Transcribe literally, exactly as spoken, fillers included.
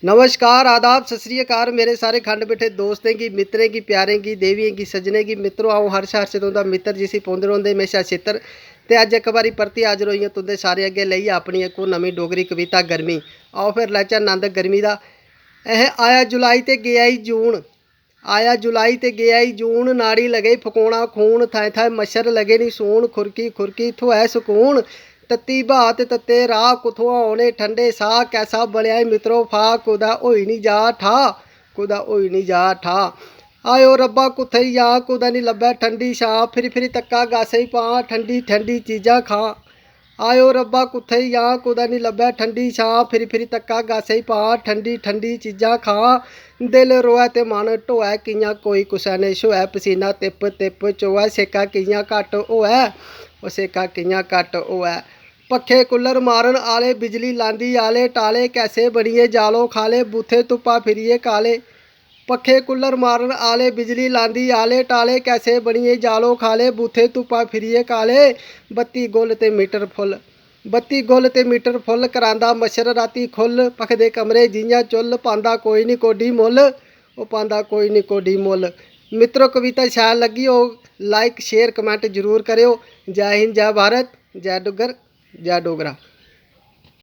नमस्कार, आदाब, सत श्री अकाल मेरे सारे खंड मिट्ठे दोस्तें गी, मित्तरें गी, प्यारें गी, देवियें गी, सज्जनें गी। मित्रो, अ'ऊं हर्ष, हर्ष तुं'दा मित्तर, जिसी पौंदे रौंह्दे म्हेशा छित्तर। ते अज्ज इक बारी परतियै हाजर होई आं तुं'दे सारे अग्गें लेइयै अपनी इक होर नमीं डोगरी कविता गर्मी। आओ फिर लैचै नंद गर्मी दा। अहें, आया जुलाई ते गेआ ई जून, आया जुलाई ते गेआ ई जून, नाड़ी लगे फकोना खून, थाएं थाएं मच्छर लगे नी सून, खुरकी खुरकी थ्होऐ सकून। तत्ती ब्हा ते तत्ते राह्, कुत्थुआं औने ठंडे साह्, कैसा बनेआ ई मित्रो फाह्, कुदै होई निं जा ठा, कुदै होई निं जा ठा। आयो रब्बा, कुत्थै जां, कुदै निं लब्भै ठंडी छां, फिरी फिरी तक्कां गासै ई पां, ठंडी ठंडी चीजां खां। आयो रब्बा, कुत्थै जां, कुदै निं लब्भै ठंडी छां, फिरी फिरी तक्कां गासै ई पां, ठंडी ठंडी चीजां खां। दिल रोऐ ते मन ढोऐ कि'यां, कोई कुसै ने छ्होऐ, पसीना तिप तिप चोऐ, सेका कि'यां घट्ट होऐ, ओह् सेका कि'यां घट्ट होऐ। पक्खे कुल्लर मारन आह्ले, बिजली लांदी आह्ले टाले, कैसे बनिये जालो खाले, बूथे धुप्पा फिरिये काले। पक्खे कुल्लर मारन आह्ले, बिजली लांदी आह्ले टाले, कैसे बनिये जालो खाले, बूथे धुप्पा फिरिये काले। बत्ती गुल ते मीटर फुल, बत्ती गुल ते मीटर फुल, करांदा मच्छर रातीं खु'ल्ल, भखदे कमरे जि'यां चु'ल्ल, पांदा कोई निं कोडी मुल्ल, ओह् पांदा कोई निं कोडी मुल्ल। मित्रो, कविता शैल लग्गी होग, like, share, comment जरूर करेओ। जै हिंद, जै भारत, जै डुग्गर, जै डोगरा।